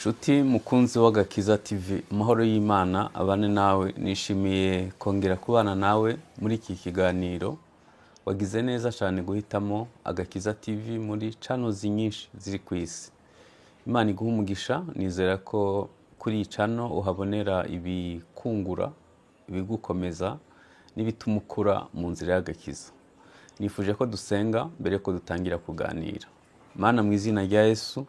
Nshuti mukunzi w'Agakiza TV, amahoro y'Imana abane nawe. Nishimiye kongera kubana nawe muri iki kiganiro. Wagize neza cyane guhitamo Agakiza TV muri channels nyinshi ziri ku isi. Imana iguha umugisha. Nizera ko kuri iyi channel uhabonera ibikungura, ibigukomeza n'ibituma ukura mu nzira y'agakiza. Nifuje ko dusenga mbere yuko dutangira kuganira. Mana, mu izina rya Yesu,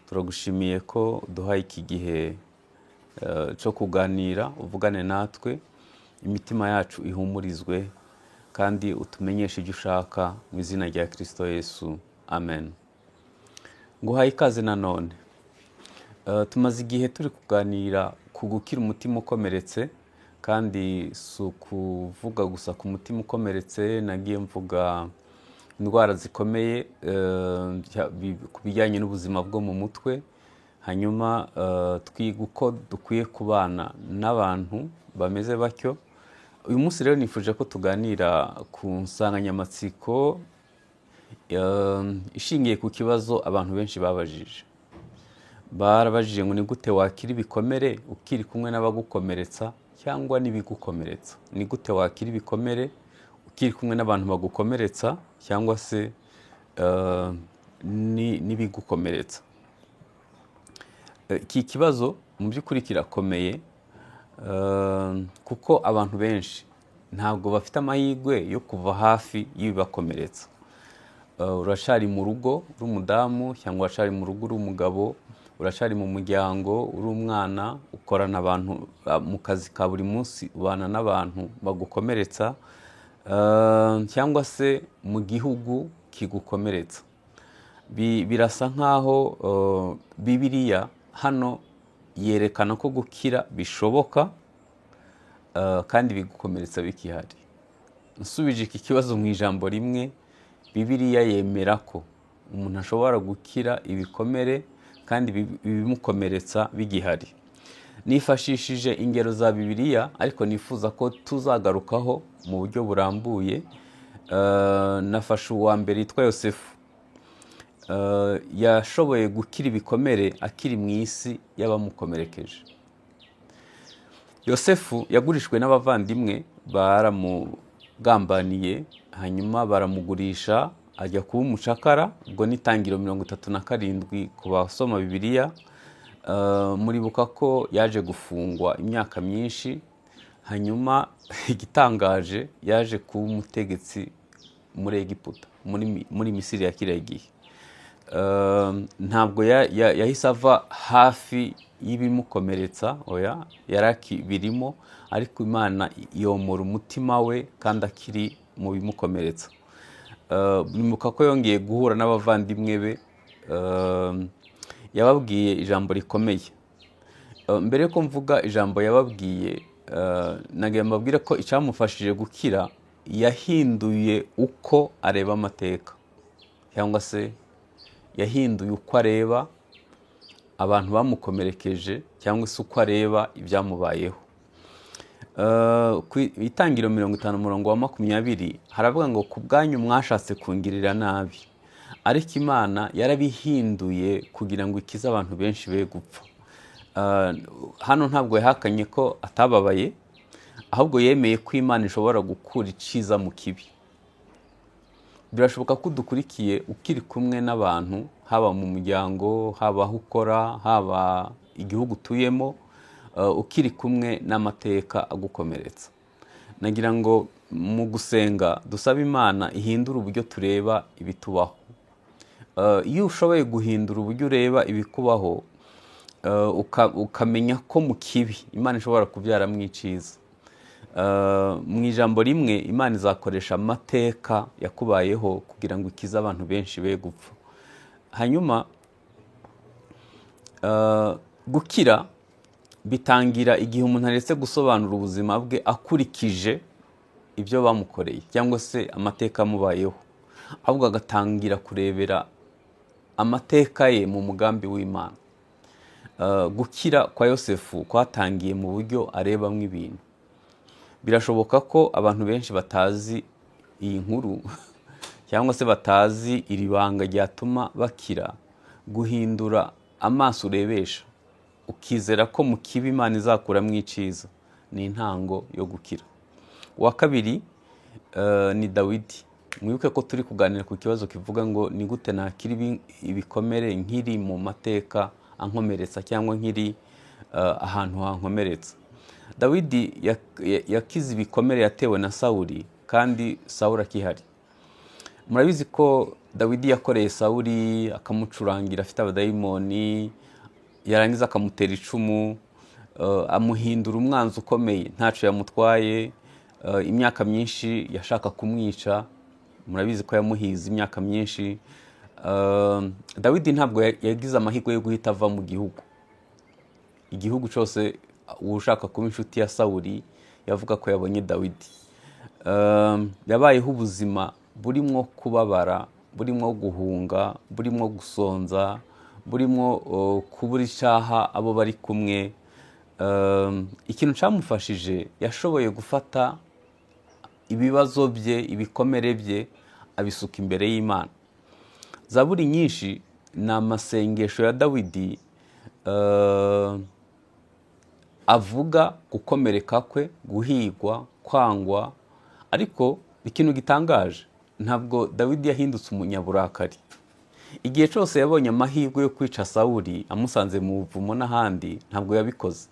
turagushimiye ko duhaye iki gihe cyo kuganira. Uvugane natwe, imitima yacu ihumurizwe, kandi utumenyeshe ibyo ushaka, mu izina rya Kirisito Yesu, amen. Nguhaye ikaze nanone. Tumaze igihe turi kuganira ku gukira umutima ukomeretse, kandi si ukuvuga gusa ku mutima ukomeretse. Nagiye mvuga indwara zikomeye ku bijyanye n'ubuzima bwo mu mutwe, hanyuma twiga uko dukwiye kubana n'abantu bameze batyo. Uyu munsi rero nifuje ko tuganira ku nsanganyamatsiko ishingiye ku kibazo abantu benshi babajije. Barabajije ngo: "Ni gute wakira ibikomere ukiri kumwe n'abagukomeretsa cyangwa n'ibigukomeretsa?" Ni gute wakira ibikomere ukiri kumwe n'abantu bagukomeretsa cyangwa se n'ibigukomeretsa? Iki kibazo mu by'ukuri kirakomeye, kuko abantu benshi ntabwo bafite amahirwe yo kuva hafi y'ibibakomeretsa. Uracari mu rugo uri umudamu, cyangwa uracari mu rugo uri umugabo, uracari mu muryango uri umwana, ukorana abantu mu kazi ka buri munsi, ubana n'abantu bagukomeretsa, cyangwa se mu gihugu kigukomeretsa. Birasa nkaho Bibiliya hano yerekana ko gukira bishoboka kandi bigukomeretsa bikihari. Nsubije iki kibazo mu ijambo rimwe, Bibiliya yemera ko umuntu ashobora gukira ibikomere kandi ibimukomeretsa bigihari. Nifashishije ingero za Bibiliya, ariko nifuza ko tuzagarukaho mu buryo burambuye. Nafashe uwa mbere yitwa Yosefu. Yashoboye gukira ibikomere akiri mu isi y'abamukomerekeje. Yosefu yagurishwe n'abavandimwe, baramugambaniye, hanyuma baramugurisha ajya kuba umucakara. Ubwo ni Itangiro 37 ku basoma Bibiliya. Muribuka ko yaje gufungwa imyaka myinshi, hanyuma igitangaje, yaje kuba umutegetsi muri Egiputa, muri Misiri ya kiriya gihe. Ntabwo yahise ava hafi y'ibimukomeretsa, oya, yari akibirimo, ariko Imana yomora umutima we kandi akiri mu bimukomeretsa. Mwibuka ko yongeye guhura n'abavandimwe be, yababwiye ijambo rikomeye. Mbere yuko mvuga ijambo yababwiye, nagira mbabwire ko icyamufashije gukira, yahinduye uko areba amateka, cyangwa se yahinduye uko areba abantu bamukomerekeje, cyangwa se uko areba ibyamubayeho. Ku Itangiro 50 umurongo wa 20 haravuga ngo: "Ku bwanyu mwashatse kungirira nabi, ariko Imana yarabihinduye kugira ngo ikize abantu benshi be gupfa." Hano ntabwo yahakanye ko atababaye, ahubwo yemeye ko Imana ishobora gukura iciza mu kibi. Birashoboka ko udukurikiye ukiri kumwe n'abantu, haba mu muryango, haba aho ukora, haba igihugu utuyemo, ukiri kumwe n'amateka agukomeretsa. Nagira ngo mu gusenga dusabe Imana ihindure uburyo tureba ibitubaho. Iyo ushoboye guhindura uburyo ureba ibikubaho, ukamenya ko mu kibi Imana ishobora kubyaramo iciza, mu ijambo rimwe, Imana izakoresha amateka yakubayeho kugira ngo ikize abantu benshi be gupfa. Hanyuma gukira bitangira igihe umuntu aretse gusobanura ubuzima bwe akurikije ibyo bamukoreye cyangwa se amateka amubayeho, ahubwo agatangira kurebera amateka ye mu mugambi w'Imana. Gukira kwa Yosefu kwatangiye mu buryo arebamo ibintu. Birashoboka ko abantu benshi batazi iyi nkuru cyangwa se batazi iri banga ryatuma bakira. Guhindura amaso urebesha. ukizera ko mu kibi Imana izakuramo iciza, ni intango yo gukira. Uwa kabiri ni Dawidi. Mwibuke ko turi kuganira ku kibazo kivuga ngo ni gute nakira ibikomere nkiri mu mateka ankomeretsa cyangwa nkiri ahantu hankomeretsa. Dawidi yakize ibikomere yatewe na Sawuli, kandi Sawuli akihari. Murabizi ko Dawidi yakoreye Sawuli, akamucurangira afite abadayimoni, yarangiza akamutera icumu, amuhindura umwanzi ukomeye, ntacyo yamutwaye. Imyaka myinshi yashaka kumwica, murabizi ko yamuhize imyaka myinshi. Dawidi ntabwo yagize amahirwe yo guhita ava mu gihugu. Igihugu cyose, ushaka kuba inshuti ya Sawuli yavuga ko yabonye Dawidi. Yabayeho ubuzima burimo kubabara, burimo guhunga, burimo gusonza, burimo kubura icyaha abo bari kumwe. Ikintu cyamufashije, yashoboye gufata ibibazo bye, ibikomere bye, abisuka imbere y'Imana. Zaburi nyinshi ni amasengesho ya Dawidi, avuga gukomereka kwe, guhigwa, kwangwa. Ariko ikintu gitangaje, ntabwo Dawidi yahindutse umunyaburakari. Igihe cyose yabonye amahirwe yo kwica Sawuli amusanze mu buvumo n'ahandi, ntabwo yabikoze,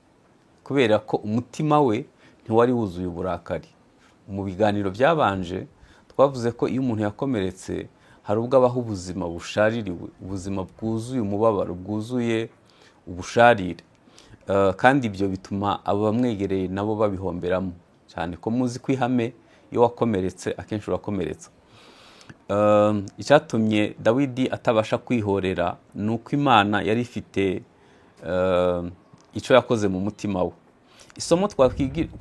kubera ko umutima we ntiwari wuzuye uburakari. Mu biganiro byabanje twavuze ko iyo umuntu yakomeretse, hari ubwo abaho ubuzima bushaririwe, ubuzima bwuzuye umubabaro, bwuzuye ubusharire. Kandi ibyo bituma abamwegereye nabo babihomberamo cyane, ko muzi ko ihame, iyo wakomeretse akenshi urakomeretsa. Icyatumye Dawidi atabasha kwihorera ni uko Imana yari ifite icyo yakoze mu mutima we. Isomo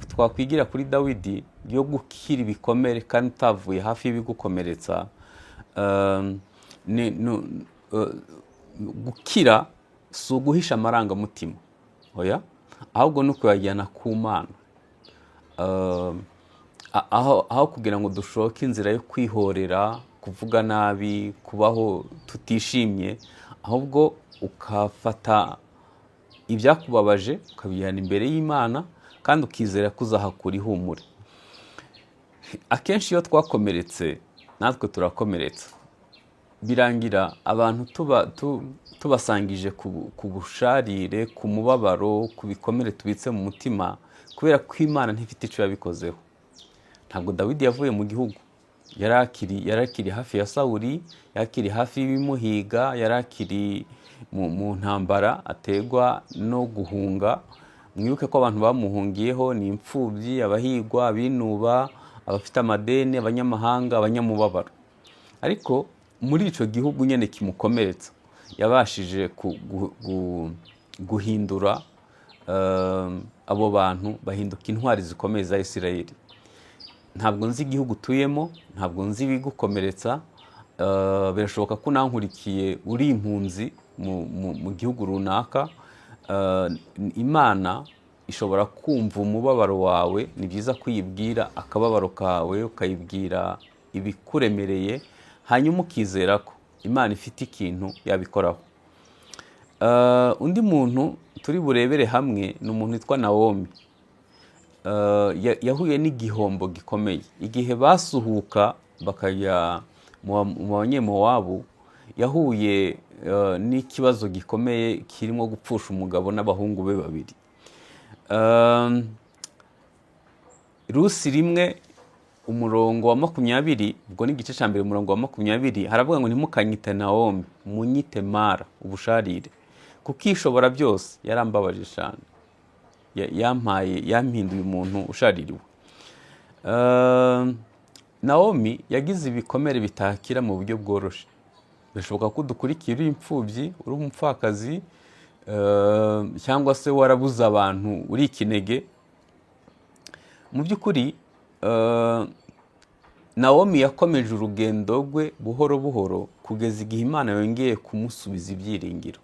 twakwigira kuri Dawidi ryo gukira ibikomere kandi utavuye hafi y'ibigukomeretsa, ni gukira si uguhisha amarangamutima, oya, ahubwo ni ukuyajyana ku Mana. Aho kugira ngo dushoke inzira yo kwihorera, kuvuga nabi, kubaho tutishimye, ahubwo ukafata ibyakubabaje ukabijyana imbere y'Imana, kandi ukizera ko uzahakura ihumure. Akenshi iyo twakomeretse, natwe turakomeretsa, birangira abantu tubasangije ku busharire, ku mubabaro, ku bikomere tubitse mu mutima, kubera ko Imana ntifite icyo yabikozeho. Ntabwo Dawidi yavuye mu gihugu, yari akiri hafi ya Sawuli, yari akiri hafi y'ibimuhiga, yari akiri mu ntambara ategwa no guhunga. Mwibuke ko abantu bamuhungiyeho ni imfubyi, abahigwa, abinuba, abafite amadeni, abanyamahanga, abanyamubabaro. Ariko muri icyo gihugu nyine kimukomeretsa, yabashije guhindura abo bantu bahinduka intwari zikomeye za Isirayeli. Ntabwo nzi igihugu utuyemo, ntabwo nzi ibigukomeretsa. Birashoboka ko unankurikiye uri impunzi mu gihugu runaka. Imana ishobora kumva umubabaro wawe. Ni byiza kuyibwira akababaro kawe, ukayibwira ibikuremereye, hanyuma ukizera ko Imana ifite ikintu yabikoraho. Undi muntu turi burebere hamwe ni umuntu witwa Nawomi. Yahuye n'igihombo gikomeye igihe basuhuka bakajya mu Banyemowabu. Yahuye n'ikibazo gikomeye kirimo gupfusha umugabo n'abahungu be babiri. Rusi 1 umurongo wa 20, ubwo ni igice cya mbere, umurongo wa 20, haravuga ngo: "Ntimukanyite Nawomi, munyite Mara, ubusharire, kuko Ishobora byose yarambabaje cyane, yampaye, yampinduye umuntu ushaririwe." Nawomi yagize ibikomere bitakira mu buryo bworoshye. Birashoboka ko udukurikiye uri imfubyi, uri umupfakazi, cyangwa se warabuze abantu, uri ikinege. Mu by'ukuri, Nawomi yakomeje urugendo rwe buhoro buhoro kugeza igihe Imana yongeye kumusubiza ibyiringiro.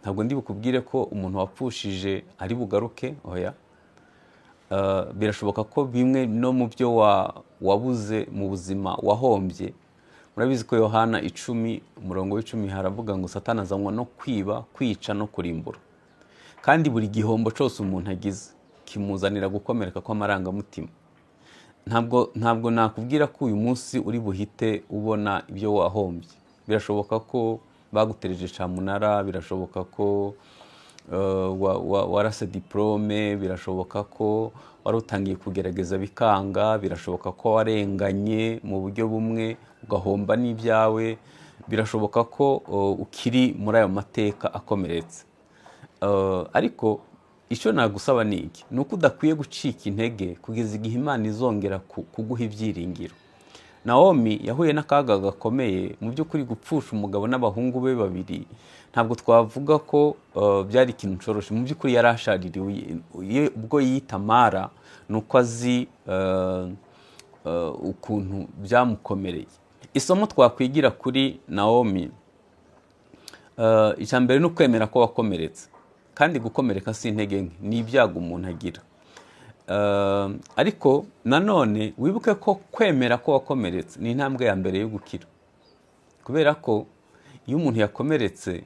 Ntabwo ndi bukubwire ko umuntu wapfushije ari bugaruke, oya. Birashoboka ko bimwe no mu byo wabuze mu buzima, wahombye. Murabizi ko Yohana 10 umurongo w'10 haravuga ngo: "Satani azanwa no kwiba, kwica no kurimbura." Kandi buri gihombo cyose umuntu agize kimuzanira gukomereka kw'amarangamutima. Ntabwo nakubwira ko uyu munsi uri buhite ubona ibyo wahombye. Birashoboka ko bagutereje cyamunara, birashoboka ko warase diporome, birashoboka ko wari utangiye kugerageza bikanga, birashoboka ko warenganye mu buryo bumwe ugahomba n'ibyawe, birashoboka ko ukiri muri ayo mateka akomeretse. Ariko icyo nagusaba ni iki: ni uko udakwiye gucika intege kugeza igihe Imana izongera kuguha ibyiringiro. Nawomi yahuye n'akaga gakomeye. Mu by'ukuri, gupfusha umugabo n'abahungu be babiri ntabwo twavuga ko byari ikintu cyoroshye. Mu by'ukuri yari ashaririwe. Ubwo yita Mara ni uko azi ukuntu byamukomereye. Isomo twakwigira kuri Nawomi, icya mbere ni ukwemera ko wakomeretse. Kandi gukomereka si intege nke, ni ibyago umuntu agira. Ariko nanone wibuke ko kwemera ko wakomeretse ni intambwe ya mbere yo gukira, kubera ko iyo umuntu yakomeretse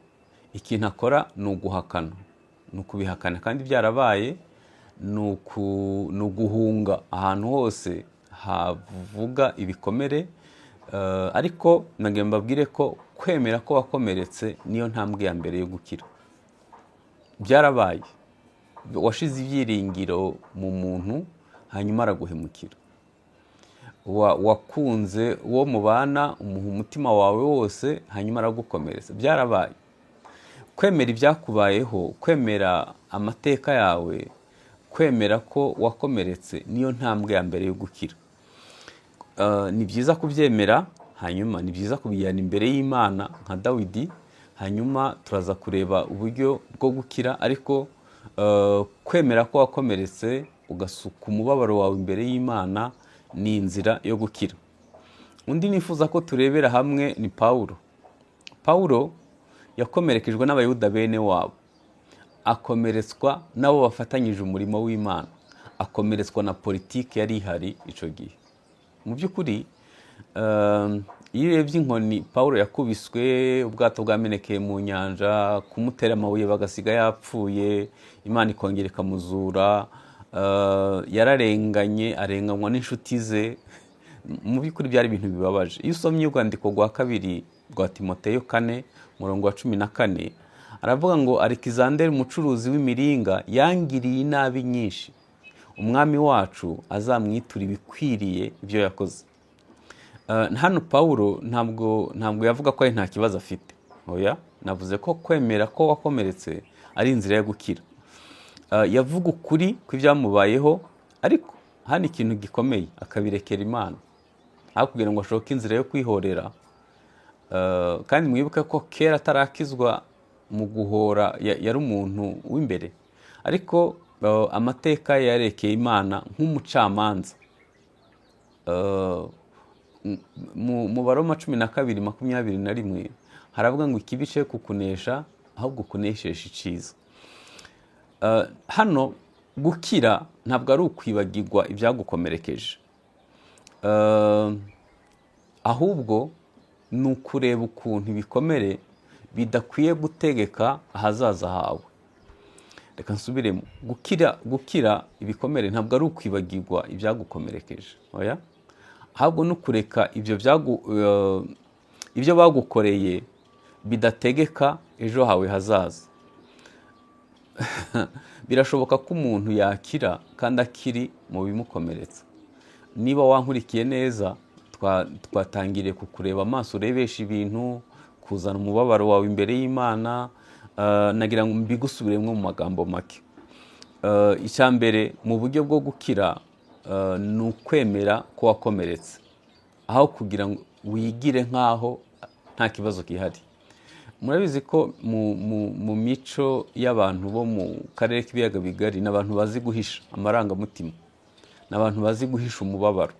ikintu akora ni uguhakana, ni ukubihakana kandi byarabaye, ni uguhunga ahantu hose havuga ibikomere. Ariko nagira mbabwire ko kwemera ko wakomeretse niyo ntambwe ya mbere yo gukira. Byarabaye, washize ibyiringiro mu muntu hanyuma araguhemukira, wakunze uwo mubana umuha umutima wawe wose hanyuma aragukomeretsa. Byarabaye. Kwemera ibyakubayeho, kwemera amateka yawe, kwemera ko wakomeretse niyo ntambwe ya mbere yo gukira. Ni byiza kubyemera, hanyuma ni byiza kubijyana imbere y'Imana nka Dawidi, hanyuma turaza kureba uburyo bwo gukira. Ariko kwemera ko wakomeretse ugasuka umubabaro wawe imbere y'Imana ni inzira yo gukira. Undi nifuza ko turebera hamwe ni Pawulo. Pawulo yakomerekejwe n'Abayuda bene wabo, akomeretswa n'abo bafatanyije umurimo w'Imana, akomeretswa na politiki yari ihari icyo gihe. Mu by'ukuri, iyo urebye inkoni Pawulo yakubiswe, ubwato bwamenekeye mu nyanja, kumutera amabuye bagasiga yapfuye, Imana ikongera ikamuzura, yararenganye, arenganywa n'inshuti ze. Mu by'ukuri byari ibintu bibabaje. Iyo usomye urwandiko rwa kabiri rwa Timoteyo 4, umurongo wa 14, aravuga ngo: "Alexander umucuruzi w'imiringa yangiriye inabi nyinshi, Umwami wacu azamwitura ibikwiriye ibyo yakoze." Hano Pawulo ntabwo yavuga ko ari nta kibazo afite. Oya, navuze ko kwemera ko wakomeretse ari inzira yo gukira. Yavuga ukuri kw'ibyamubayeho, ariko hano ikintu gikomeye akabirekera Imana aho kugira ngo ashoke inzira yo kwihorera. Kandi mwibuke ko kera atarakizwa mu guhora yari umuntu w'imbere, ariko amateka yarekeye Imana nk'umucamanza. Mu Baroma 12:21 haravuga ngo: "Ikibi cye kukunesha, ahubwo ukunesheje iciza." Hano gukira ntabwo ari ukwibagirwa ibyagukomerekeje, ahubwo ni ukureba ukuntu ibikomere bidakwiye gutegeka ahazaza hawe. Reka nsubiremo: gukira ibikomere ntabwo ari ukwibagirwa ibyagukomerekeje, oya, ahubwo ni ukureka ibyo bagukoreye bidategeka ejo hawe hazaza. Birashoboka ko umuntu yakira kandi akiri mu bimukomeretsa. Niba wankurikiye neza, twatangiriye ku kureba amaso urebesha ibintu, kuzana umubabaro wawe imbere y'Imana. Nagira ngo mbigusubiremo mu magambo make. Icya mbere mu buryo bwo gukira ni ukwemera ko wakomeretse aho kugira ngo wigire nk'aho nta kibazo gihari. Murabizi ko mu mico y'abantu bo mu karere k'Ibiyaga Bigari ni abantu bazi guhisha amarangamutima, ni abantu bazi guhisha umubabaro.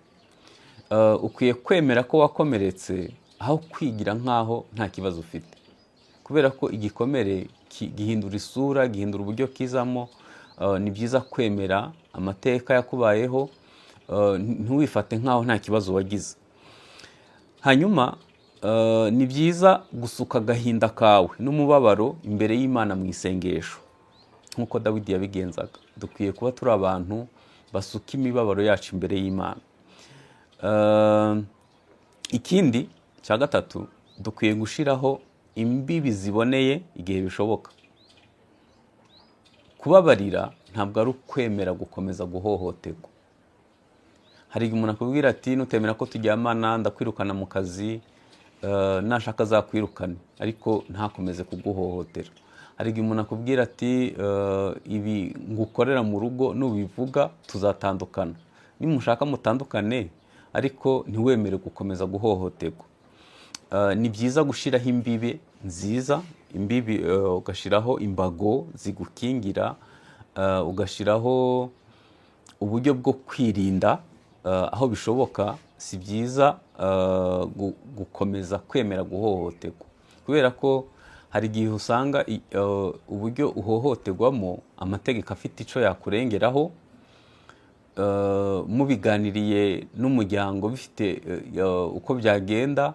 Ukwiye kwemera ko wakomeretse aho kwigira nk'aho nta kibazo ufite, kubera ko igikomere gihindura isura, gihindura uburyo kizamo. Ni byiza kwemera amateka yakubayeho, ntiwifate nk'aho nta kibazo wagize. Hanyuma ni byiza gusuka agahinda kawe n'umubabaro imbere y'Imana mu isengesho. Nk'uko Dawidi yabigenzaga, dukwiye kuba turi abantu basuka imibabaro yacu imbere y'Imana. Ikindi cya gatatu, dukwiye gushyiraho imbibi ziboneye igihe bishoboka. Kubabarira ntabwo ari ukwemera gukomeza guhohoterwa. Hari igihe umuntu akubwira ati: "Nutemera ko turyamana, ndakwirukana mu kazi." Nashaka azakwirukane, ariko ntakomeze kuguhohotera. Hari igihe umuntu akubwira ati: "Ibi ngukorera mu rugo nubivuga tuzatandukana." Nimushaka mutandukane, ariko ntiwemere gukomeza guhohoterwa. Ni byiza gushyiraho imbibi nziza, imbibi, ugashyiraho imbago zigukingira, ugashyiraho uburyo bwo kwirinda aho bishoboka. Si byiza gukomeza kwemera guhohoterwa, kubera ko hari igihe usanga uburyo uhohoterwamo amategeko afite icyo yakurengeraho, mubiganiriye n'umuryango bifite uko byagenda,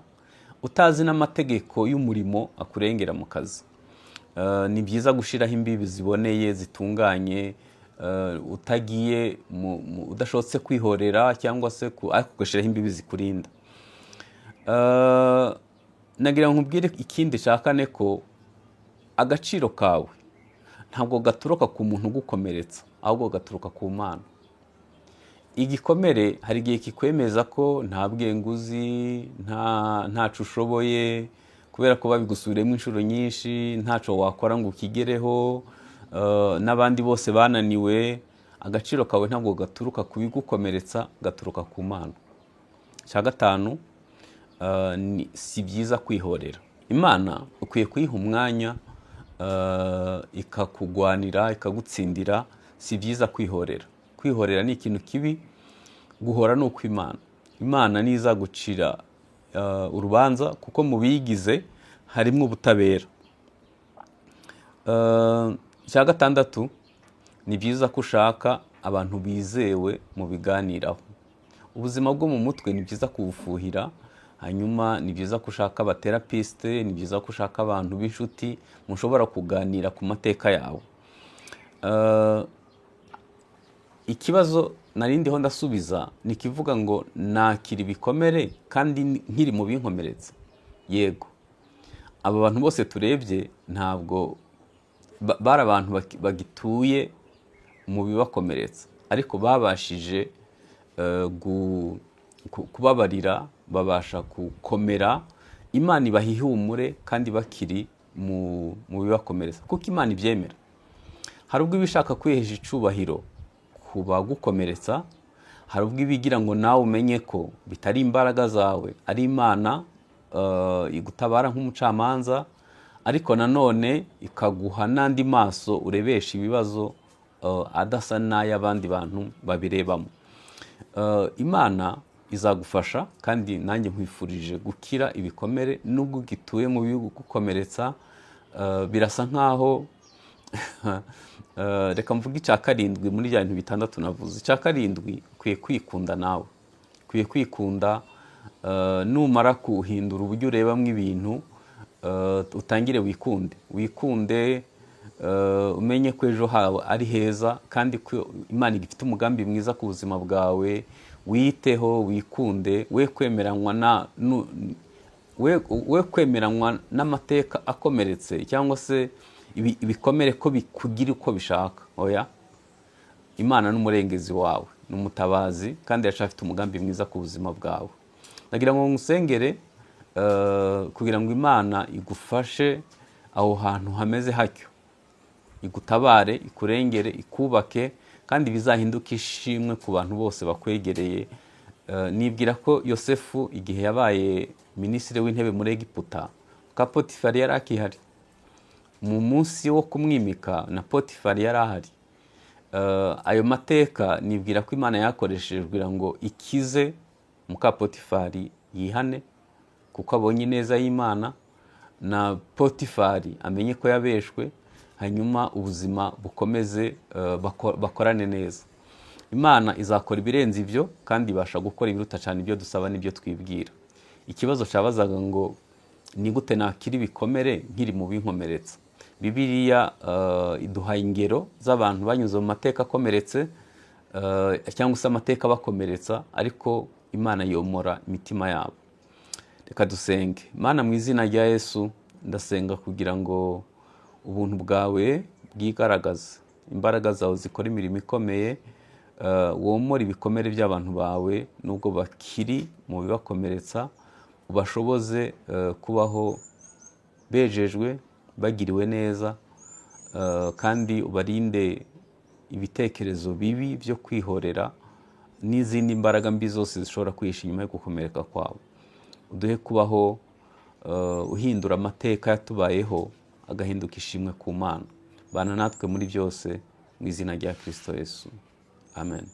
utazi n'amategeko y'umurimo akurengera mu kazi. Ni byiza gushyiraho imbibi ziboneye, zitunganye, utagiye udashotse kwihorera cyangwa se ariko ugashyiraho imbibi zikurinda. Nagira ngo nkubwire ikindi cya kane, ko agaciro kawe ntabwo gaturuka ku muntu ugukomeretsa, ahubwo gaturuka ku Mana. Igikomere hari igihe kikwemeza ko nta bwenge uzi, ntaco ushoboye, kubera ko babigusubiremo inshuro nyinshi, ntaco wakora ngo ukigereho, n'abandi bose bananiwe. Agaciro kawe ntabwo gaturuka ku bigukomeretsa, gaturuka ku Mana. Icya gatanu, si byiza kwihorera. Imana ukwiye kuyiha umwanya, ikakugwanira, ikagutsindira. Si byiza kwihorera. Kwihorera ni ikintu kibi. Guhora ni ukw'Imana. Imana niyo izagucira urubanza, kuko mu biyigize harimo ubutabera. Icya gatandatu, ni byiza ko ushaka abantu bizewe mu biganiraho. Ubuzima bwo mu mutwe ni byiza kubufuhira. Hanyuma ni byiza ko ushaka abathérapeute, ni byiza ko ushaka abantu b'inshuti mushobora kuganira ku mateka yawe. Ikibazo nari ndiho ndasubiza ni ikivuga ngo: "Nakira ibikomere kandi nkiri mu binkomeretsa?" Yego. Aba bantu bose turebye ntabwo bari abantu bagituye mu bibakomeretsa, ariko babashije kubabarira, babasha gukomera. Imana ibaha ihumure kandi bakiri mu bibakomeretsa, kuko Imana ibyemera. Hari ubwo iba ishaka kwihesha icubahiro ku bagukomeretsa, hari ubwo iba igira ngo nawe umenye ko bitari imbaraga zawe, ari Imana igutabara nk'umucamanza, ariko nanone ikaguha n'andi maso urebesha ibibazo adasa n'ay'abandi bantu babirebamo. Imana izagufasha, kandi nanjye nkwifurije gukira ibikomere nubwo ugituye mu bigukomeretsa. Birasa nkaho, reka mvuge icya karindwi muri bya bintu bitandatu navuze. Icya karindwi, ukwiye kwikunda nawe, ukwiye kwikunda. Numara kuhindura uburyo urebamo ibintu, utangire wikunde, wikunde, umenye ko ejo hawe ari heza kandi ko Imana ifite umugambi mwiza ku buzima bwawe. Wiyiteho, wikunde, we kwemeranywa n'amateka akomeretse cyangwa se ibikomere ko bikugira uko bishaka. Oya, Imana n'umurengezi wawe, ni umutabazi, kandi aracyafite umugambi mwiza ku buzima bwawe. Ndagira ngo ngusengere kugira ngo Imana igufashe aho hantu hameze hatyo, igutabare, ikurengere, ikubake, kandi bizahinduke ishimwe ku bantu bose bakwegereye. Nibwira ko Yosefu, igihe yabaye minisitiri w'intebe muri Egiputa, ka Potifari yari akihari. Mu munsi wo kumwimika na Potifari yari ahari. Ayo mateka nibwira ko Imana yakoresheje kugira ngo ikize muka Potifari yihane kuko abonye ineza y'Imana, na Potifari amenye ko yabeshwe, hanyuma ubuzima bukomeze, bakorane neza. Imana izakora ibirenze ibyo, kandi ibasha gukora ibiruta cyane ibyo dusaba n'ibyo twibwira. Ikibazo cyabazaga ngo: "Ni gute nakira ibikomere nkiri mu binkomeretsa?" Bibiliya iduha ingero z'abantu banyuze mu mateka akomeretse cyangwa se amateka abakomeretsa, ariko Imana yomora imitima yabo. Reka dusenge. Mana, mu izina rya Yesu, ndasenga kugira ngo ubuntu bwawe bwigaragaze, imbaraga zawe zikora imirimo ikomeye, womore ibikomere by'abantu bawe nubwo bakiri mu bibakomeretsa, ubashoboze kubaho bejejwe, bagiriwe neza, kandi ubarinde ibitekerezo bibi byo kwihorera n'izindi mbaraga mbi zose zishobora kwihisha inyuma yo gukomereka kwabo. Uduhe kubaho uhindura amateka yatubayeho agahinduka ishimwe ku Mana. Bana natwe muri byose, mu izina rya Kirisito Yesu, amen.